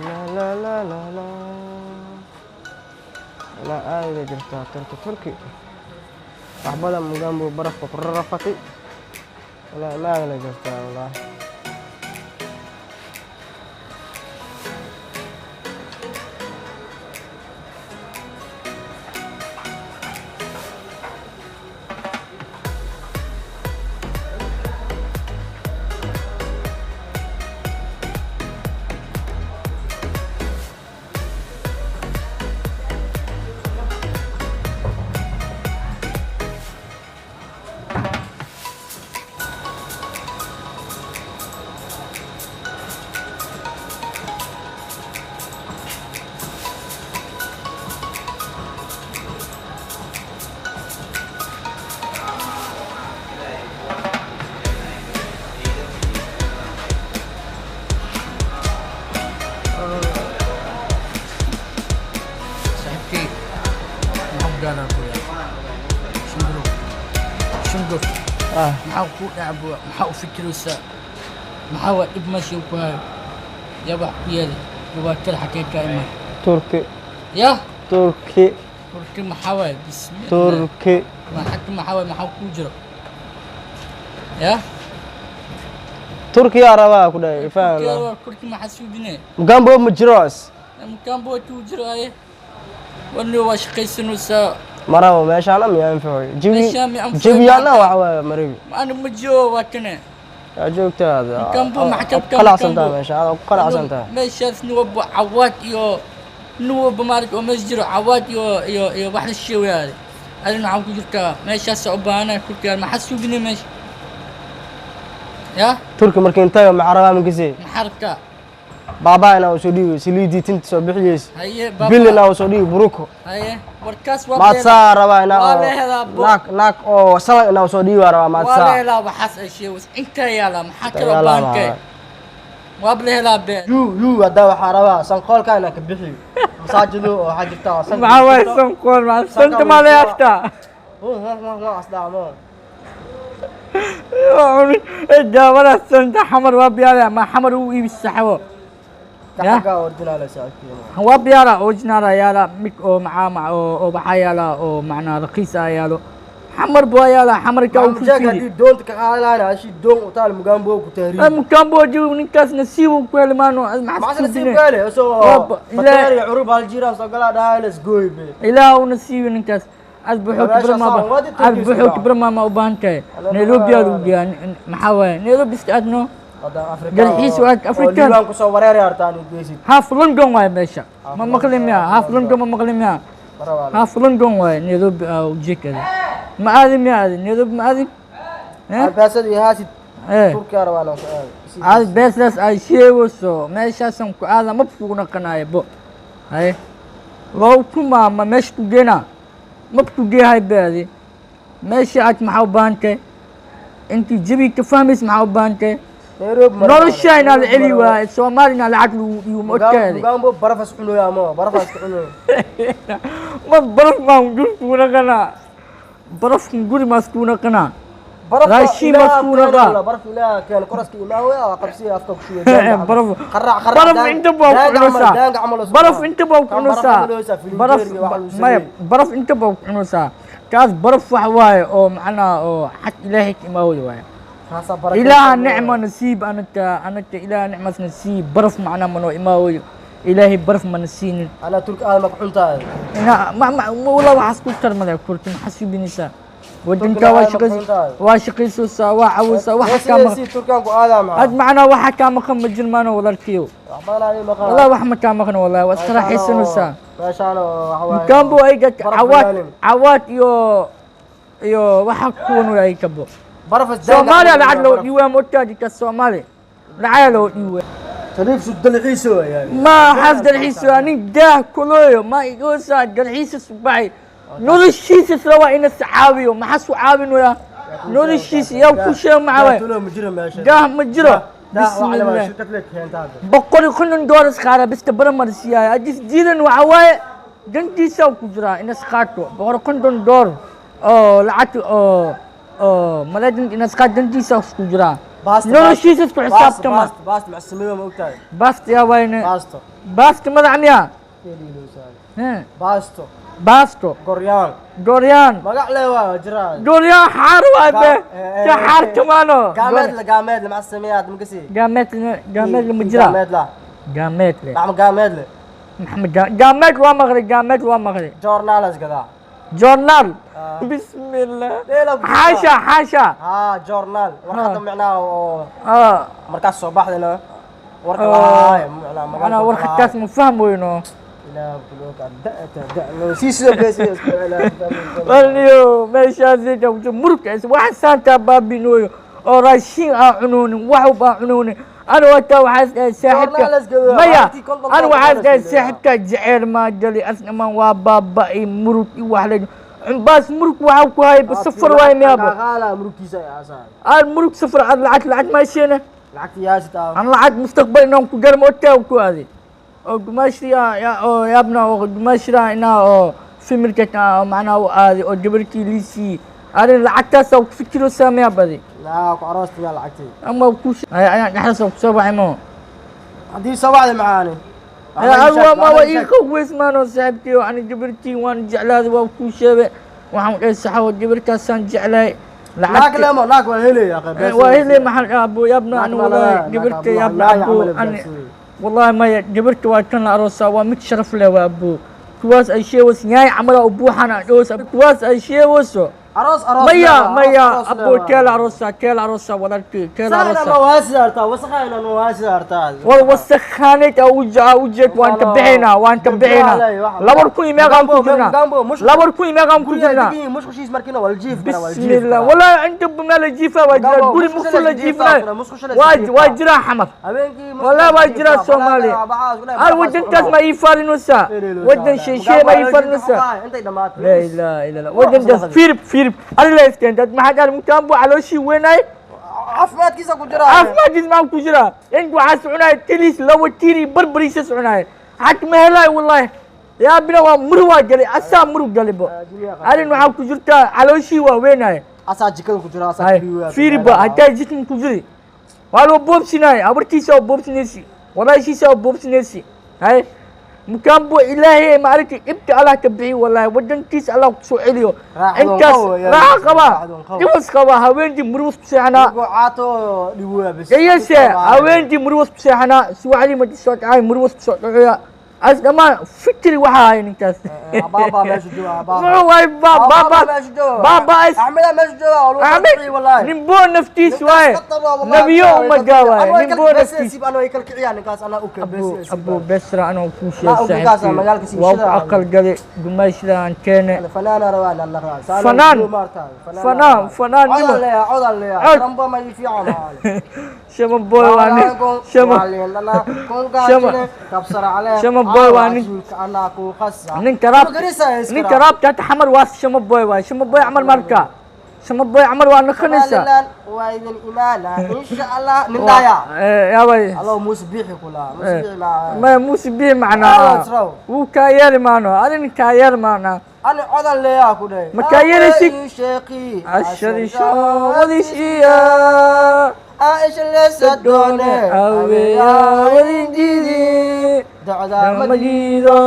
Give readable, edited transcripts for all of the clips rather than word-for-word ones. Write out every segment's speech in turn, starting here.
La la la la la la, aaday jirtaa Turki. Turki wax badan mugaambo barafka ku rarafatay. Walaa maadana jirtaa wallaahi. Saaxiibkay, maxaa ku dhacdaa buya? Shimbiro, shimbir. Ah. Maxaa ku dhaca buya? Maxaa u fikiraysaa? Maxaa waa dhib meesha ku hayo? Yaa wax ku yeelay? Dhibaatada xagee ka iman? Turki. Yah? Turki. Turki maxaa waaye? Bismillah. Turki. Ma xagga maxaa waaye? Maxaa kuu jiro? Yah? Turkiyaa rabaa ku dhahay faham. Turkiya waa turki, maxaa suubinee? Mugaambo ma jiroos. Mukaambo waa tuu jiro aye. Wani waa shaqaysanaysaa. Marabo meeshaana miyaa anfacoy jawi. Meeshaan miyaa anfacoy? Jawiyaana waxa waaye marabi. Ana ma jiro, waa kane. Yaa joogtaada. Mukaambo maxaa ka qanacsantaha meesha aad ku qanacsantaha? Meeshaas nin walba cawaad iyo nin walba maaragta oo meesha jiro cawaad iyo wax la sheegayaade. Adina waxaa ku jirtaa meeshaas u baahanaa kurkiyaal. Maxaa suubinay meesha? Yah? Turki markii intayo maxaa rabaa makasee? Maxaa rabtaa? Baabaa inaa usoo dhiibo saliidii tinta soo bixiyeysa. Haye baaba. Bil inaa usoo dhiibo buruko. Haye, warkaas waa maadsaa rabaa inaa waa la helaa bo. Naag naag oo salan inaa usoo dhiibaa rabaa. Waa la maadsaa helaa waxaas ay sheegays. Intaa yaala maxaa Intaa kaloo yaalaa baahan tahay? Maxaa? Waaba la helaa be. Yuu yuu haddaa waxaa rabaa sanqoolka inaa ka bixiyo masaajido oo waxaa jirta oo sanka Maxaa waaye jirto. sanqool? Maxaa Sanka santa maa la wuu yaabtaa? Asdhaamo. Daawada santa xamar waa biyaala ma xamar u iibis saxabo. Ya? Kaxagaa ordinaala saaxiibkeena. Waa biyaala original yaala mid oo macaa mac oo waxaa yaala oo macnaa raqiis ah yaalo xamar buu yaala xamarka uu ku Jack fiidi. Haddii doonta ka qaadi lahayn ashi doon u taal mugaambo ku tahriib. Mukambo jiw ninkaas nasiib uu ku heli maano. Maxaa maxaa nasiib suubine? gaale soo Waaba, bateeri curub hal jiraa soo galaa dhahay, let's go be. Ilaah uu nasiibi ninkaas ad buxuu. Meesha Kibra maaba saan, waadi ad Turkiis buxuu ku kibra maama u baahan tahay. Alla Nairobi aad u ma- geeyaa maxaa waaye Nairobi iska aadno. Hadda Afrika Dalxiis oo- waa oo Afrikaan. Liibaan kusoo wareeri hartaan u geysid. Half London waaye meesha ma Half maqli London, miya? half Half London ma maqli miya? Marabaa. Half London waaye Nairobi aa ujeekada. Ma aadin miya? Aadin Nairobi ma aadin? Eh? Albaasada iyo haasid. Eh. Turkiya rabaa inaan ku aado. Aad beesdaas ay sheegayso meeshaasan ku aada ma kugu naqanayo bo. Haye, loo kuma ma meesha ku geynaa ma ku geehay beadi meesha aad maxaa u baahan tahay intii jabi ka fahmaysa maxaa u baahan tahay? Nairobi marabaa. Nolosha inaa la celi waaye Soomaali inaa lacag lagu dhiibo ma ogtaadi? Mugaambo barafas cunoya ama barafas ka cunoya. Ma baraf maan guri kugu naqanaa? Barafkan guri maas kugu naqanaa? Barafka Raashin Ilaaha maas kugu keena naqaa. wala, baraf Ilaaha keena koraska imaawe waa qabsiya afka ku shubay. Baraf qaraac qaraac. Baraf inta baa ku cunaysaa. Daanga camal oo Baraf inta baa ku Kan baraf cunaysaa. camal oo saa, Baraf filinjeer iyo waxa lagu maya sameeyey. Baraf inta baa ku cunaysaa kaas baraf wax waaye oo macnaha oo xag Ilaahay ka imaawada waaye. Kaasaa baraka. Ilaaha nicma nasiib anaka anaka Ilaaha nicmas nasiib baraf macnaha manoo imaawado Ilaahay baraf mana siinin. Anaa Turki aad ma ku xuntahay. Ina ma ma wala waxaas ku tarmada kurti maxaa suubinaysaa wadanka waa Turkiga shaqays ma xuntahay. Waa shaqaysaysaa, waa cawaysaa waxa kaa maqan. Si Turkaan ku aadaa Ad maxaa? Macnaa waxa kaa maqan ma jirmaano walaalkiyo. Wax badan ay maqan. Wallahi wax ma kaa maqan, wallahi waa iska raaxaysanaysaa. Meeshaan oo waxa waaye Mukambo ayga baraf cawaad ilaalin. Cawaad iyo waxa kuwan ay kabo. Barafas Soomaaliya lacag loo dhiiwaa moogtaadi ka Soomaali lacag loo dhiiwaa. Shariif su dalxiis weeyaan. Ma xaas dalxiis waa nin daah kulooyo ma igoosaa dalxiisa subaxay noloshiisa isla waa ina sacaawiyo maxaa su caawinaya noloshiisa yaa ku sheeg maxaa waay? Tulo ma jiro meesha. Daah ma jiro. Daa waa Bismillah. Shirkad le keenta hadda. $150 qaada bista baramarsiyaaya adis diidan waxa waaye dantiisa ku jiraa inas qaato $150 oo lacag oo maladan inas qaad dantiisa ku jiraa. Baasta. Noloshiisa isku xisaabtama. Baasta, baasta macsamada ma ogtahay? Baasta yaa wayne? Baasto. Baasta madax miyaa? Baasto. Baasto. Goryaan. Goryaan. Magac le waa jiraa. Goryaan xaar waay be. Ka xaar kamaano. Gaameed la, gaameed la macsamada ma kasi. Gaameed, gaameed ma jiraa? Gaameed la. Gaameed le. Maxamed gaameed le. Maxamed gaameed waa maqlay, gaameed waa maqlay. Joornaal is gadaa. Joornaal. Bismillah. Xaasha, xaasha. Haa, joornaal warqadda micnaha oo markaas soo baxdayna warka lahaay micnaha. Macnaha warqadkaas ma fahmoyno. Waliyo meeshaasi joogto murugkaas waxa saantaa baabinooyo oo raashin aan cunoonin, wax baan cunoonin. Ana wataa waxaas dhahay saaxiibka maya, ana waxaas dhahay saaxiibka jeceyl maa gali asnaman waa baaba'i murug iyo wax la cumbaas murug waxaa ku hay safar waay miyaabo aan murug safar aad lacag, lacag maasheena aan lacag mustaqbal inaan ku garmo otaa ku aaday oo gumaashii oo yaabna oo gumaashida inaa oo familka macnaha u aaday oo gabarkii liisii arrin lacagtaas ku fikiro saameeya badi. Laa ku aroosti yaa lacagtii. Ama ku ayaan dhexdaas ku soo baxay mo. Haddii soo baxday macaani. Waa ma waa ii qaweys maano saaxiibkii oo ani gabartii waan jeclaaday, waa kuu sheegay, waxaan dhahay saxawo gabarkaasaan jeclahay. Naag lemo, naag waa helaya. Waa helay maxaan dhahaa abu yaabna ani walaahi gabarta yaabna abu ani wallahi maya gabarta waa kan la aroosaa, waa mid sharaf leh waa abu kuwaas ay sheegayso yaay camala u buuxan aan dhowsa kuwaas ay sheegayso. Aroos, aroos. Maya, maya abu kee la aroosaa, kee la aroosaa walaalkii, kee la aroosaa? Waasi wasaqayna waasi hartaa. War wasakhaanid aa ujeed, waan ka bixinaa, waan ka bixinaa. 2000 iyo meeqaan ku jirnaa? 2000 iyo meeqaan ku jirnaa? Musqushiis markina waa la jiif. Bismillah, wallahi inta meel la jiifa waa jiraa, guri musqul la jiifnaa waa jiraa xamar, wallahi waa jiraa Soomaaliya. Al wadankaas ma ii faarinaysaa? Wadan shisheeye ma ii faarinaysaa? Laa ilaaha illa Allah, wadankaas fiirib fiirib arila iskeentad maxaa dhahay mukaan buu calooshii weynaay. Caafimaadkiisa ku jira. Caafimaadkiisa maa ku jira? Ink waxaa soconaya tilis laba tiri barbariisa soconaya xag ma helaay wallahi yaabina waa murug waa galay asaa murug galibo arrin waxaa ku jirtaa calooshii waa weynaay. Asaa jikada ku jira asaa. Fiiriba hataa jidkan ku jiri waa loo boobsinaya, habartiisa oo boobsinaysi, walaashiisa oo boobsinaysi. Hay mukaan buu ilaahay ma aragtay dhibta Allah ka bixiyo, wallahi wadankiisa Allah ku soo celiyo. Intaas raaxa qaba, dhibas qaba, haweentii murus ku seexanaa iyase, haweentii murus ku seexanaa, subaxdii ma soo dhacay murus ku soo dhacoya as dhammaan fikri waxaa hay ninkaas muxuu waay baaba baaba Axmed nin boo naftiis waaye nabiyo umadaa waaye nin boo naftiis. Abu besra anoo kuu sheeg saaxiibkii waa ku aqal galay gumaashida aan keene fanaan fanaan fanaan nimo shama boy waa nin shama shama shama boy waa nin ninka raabta, ninka raabta hata xamar waa shama boy waay, shama boy camal marka shama boy camal waa noqonaysaa. Waa idin imaana insha Allah nin daaya. Yaabay allow muuse biixi kula muuse biixi ma maya muuse biixi macnaa wuu kaa yeeli maano adin kaa yeeli maanaa. Ani codan leeyaa ku dhahay. Ma kaa yeelaysid sheekhi casharisho wadishiya aisha leesadoone aweya wadinjidi dacdamadiido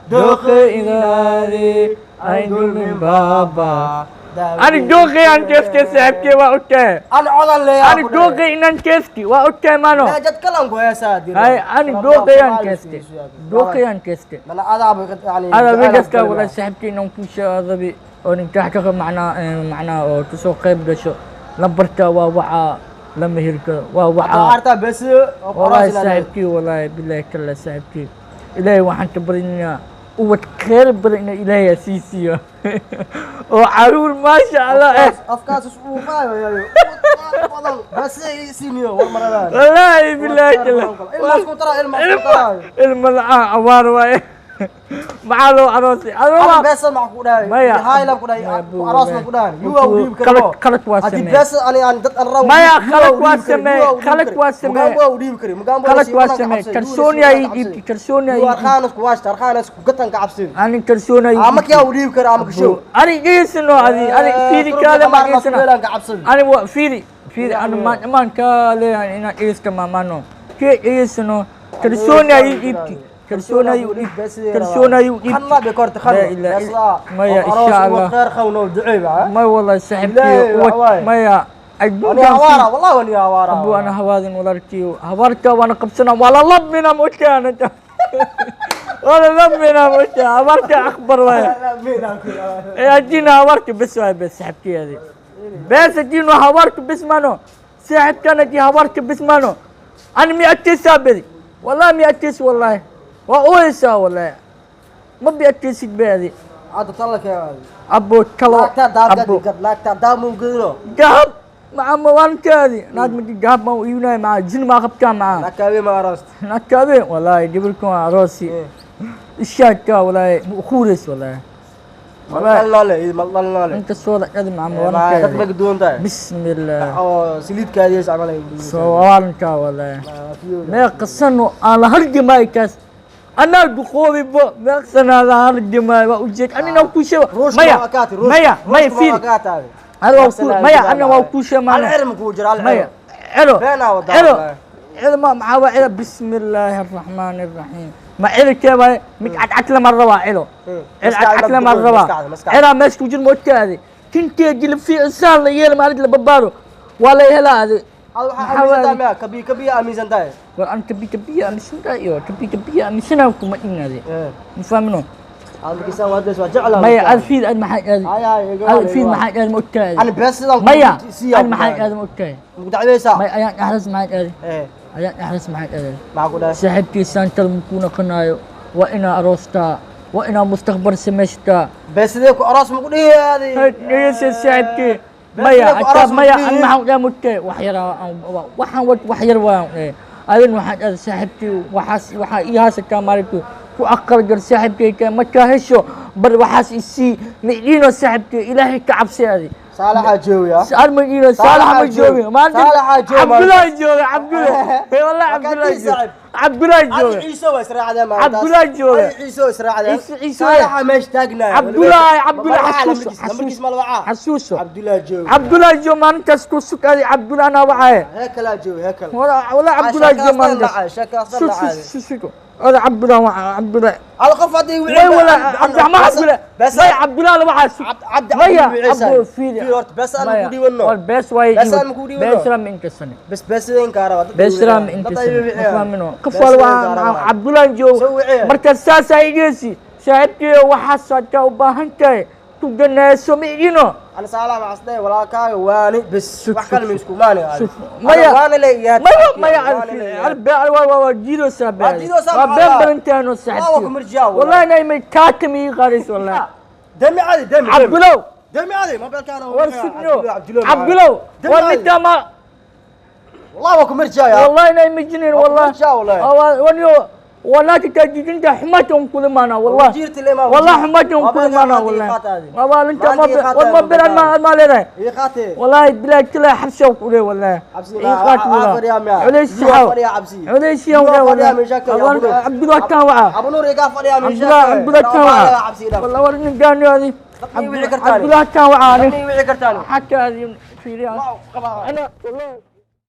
dooqe idaadi ay dulmin baaba ani dooqey aan keeske saaxiibkey waa ogtahay. Ani codan leeyaa. Ani dooqey inaan keeski waa ogtahay maano. Jad kalan ku heesaa. Hay ani dooqey aan keeske, dooqey aan keeske. Mana adaa yani adaa wigaska wala saaxiibkey inaan ku sheegadabi oo ninkax ka macnaa macnaa oo kusoo qayb gasho lambarka waa wacaa lama heli karo waa wacaa artaa bes. Wallahi saaxiibkii wallahi billahi kalla saaxiibkii ilaahay waxaan ka barinayaa ubad khayr badan inuu ilaahay ha sii siiyo oo caruur maasha Allah afkaas is uu qaayo badan bas siniyo war maradaan wallahi billahi kalla ilma isku tara, ilma isku tara. Ilma la'aan awaar waaye, maxaa loo aroosay adoo beesa ma ku dhahay maya hayla ku dhahay aroos ma ku dhahay yuwa u dhiib karo qalad waa hadii sameey beesa ani aan dad aan raw maya qalad waa sameey, qalad waa sameey. Mugambo u dhiib kari mugambo qalad waa sameey, kalsooni ay dhiibti, kalsooni ay yuwa arkhaanas ku waashta arkhaanas ku gatan ka cabsin ani kalsooni ay ama kiyaa u dhiib kari ama kashow ani geesino adi ani fiiri kaale ma geesino ka cabsin ani wa fiiri Fiiri ana maan imaan kaa leeyahay inaan dhegeysta maamaano kee dhegeysano kalsooni ayuu dhiibti kalsooni ayuu dhiibti kalsooni ayuu dhiibti خلنا بكرة خلنا لا إله بس إلا- مايا إن شاء الله. خير خونا ودعي بقى may wallahi saaxiibkii Ilaahay, wad waay. maya أنا adduunkan هوارة والله أنا هوارة abu ana hawaadin walaalkiyo habaarka waana qabsanaa waa la labminaa moogtahay anta waa la labminaa moogtahay habaarka akbar waaya أدينا هوارك بس واي بس سحبتي هذه بس أدينا هوارك بس مانو سحبت أنا دي هوارك بس مانو أنا مئة بدي والله مئة والله وأويسا والله ما بيأتيسك بهذه عاد طلق يا ولد أبو كلا لاكتا داب أبو قد لاكتا داب ممكنه ذهب مع موان كذي نادم دي ذهب ما ويونا مع جن ما خبتا معاه لاكتا ما عرفت نكابي والله يجيب لكم عروسي إيه. الشاكا والله خورس والله والله والله لا لا لا لا انت الصورة كذا مع موان ما كذي تبقى دون ده بسم الله أو سليد كاديس عمل سوالك والله ما قصنو على هرج ما يكاس انا قوي بو ما قصن على هرج ما وجهك انا نو شيء مايا مايا مايا فيل هذا هو مايا انا وكوشة ما العلم كوجر مايا العلم علو بينا وضع علو علو ما معاوة علو بسم الله الرحمن الرحيم ما علو كيف متعتعت لما الروا علو علو لما الروا علو ماسك وجه الموت هذه كنت يجلب في انسان ليال ما رجل ببارو ولا يهلا هذه هذا waxaa aaminsan kabi kabi aaminsan tahay war aan kabi kabi aaminsan tahay iyo kabi kabi aaminsanahay kuma dhignaade ma fahmino aad markiisaan waa des waa jeclaa maya aad fiid aad maxaa aad Ay, ay, iga aad wada, fiid iga maxaa aad ma ogtahay ana bees sidaan maya siiyaa aad maxaa aad ma ogtahay mugu dacweysaa maya ayaan dhexdas maxaa aad ee ayaan dhexdas maxaa aad maxaa ku dhahay saaxiibkiisaan kale makuu naqanaayo waa inaa aroostaa waa inaa mustaqbal samaystaa bees sidee ku aroos mugu dhihi aadi dhegeysa saaxiibkii maya hataa maya an maxaan dhahay mugtahay wax yar waxaan wad wax yar waan dhahay adin waxaan dhahay saaxiibkii waxaas waxaa ii haysataa maalintii ku aqal gal saaxiibkay markaa hesho bar waxaas isii midhiino saaxiibkii ilaahay ka cabsi adi saalaxaa jooga سؤال ما يجينا صالح ما جوبي ما عندي صالح جوبي. عبد الله جوبي عبد الله والله عبد الله أكيد جوبي صعب. عبد الله عبد جوبي ciise waa israacdeen عبد الله جوبي. عبد ciise waa israacdeen ciise- ciise. saalaxa meesha taagnaa عبد الله عبد الله حسوسه lambarkiis ma la wacaa حسوسه cabdullaahi jooga عبد الله جو ما انت سكوسك هذه عبد الله انا وعاه heekalaa jooga heekal والله والله عبد الله جو ما انت sheekaastan شو dhacay شو شو شو هذا عبد الله عبد الله hal qof haddii وي ولا عبد الرحمن عبد الله بس ما عبد الله لا وعاه عبد ميا عبد عبد فيل horta bees aan ku dhiibanno بس واي بس aan ku dhiibanno. بس رام انت سنه bes beesideenkaa rabaa dad بس رام ay انت dad سنه ay ما wiciyaan. فاهمينه Bees قفل sideenkaa rabaa. عبد الله جو Soo wiciyaan. marka saas ay geesi saaxiibkii waxaa ka u baahan tahay ku ganayso miigino ana saalax ma asday walaalkaaga waani bes Sug, wax kale sug, ma isku maani sug. Maya. waana leeyahay maya maya waa jiidoosaa Waa jiidoosaa, waa been maxaa? badantaano Waa ku saaxiibkii murjiyaa, wallahi. wallahi naymay kaatam ii qaris wallahi dami cadi dami cabdulow dami cadi mobilkaana war sugno cabdulow war midda ma والله waa ku murjiyaa والله inay majinin Waa ku والله murjiyaa, wallahi. wanyo wanaaki taajijinta xumatan kulimaana والله Wajiirta le ma والله xumatan Waa kulimaana maanta ii والله qaata adi. waa inta Maanta ii qaata ma adi, bilan ma ma leedahay ii qaatee والله بلا كلا حبسه وكله والله Xabsi إيه ma- قات aa- والله. aa fadhiyaa miyaa? عليش Biyo حاو fadhiyaa cabsi. عليش Biyo يوم fadhiyaa والله meesha ka Abu Nuur. عبد الله كان وعا Abu Nuur iga fadhiyaa عبد meesha الله عبد الله كان وعا cabsi dhaf والله ورني قاني هذه Dadka ii wici kartaan. عبد الله كان وعا Dadka ii wici kartaan حتى هذه في Wow, qaba. انا والله.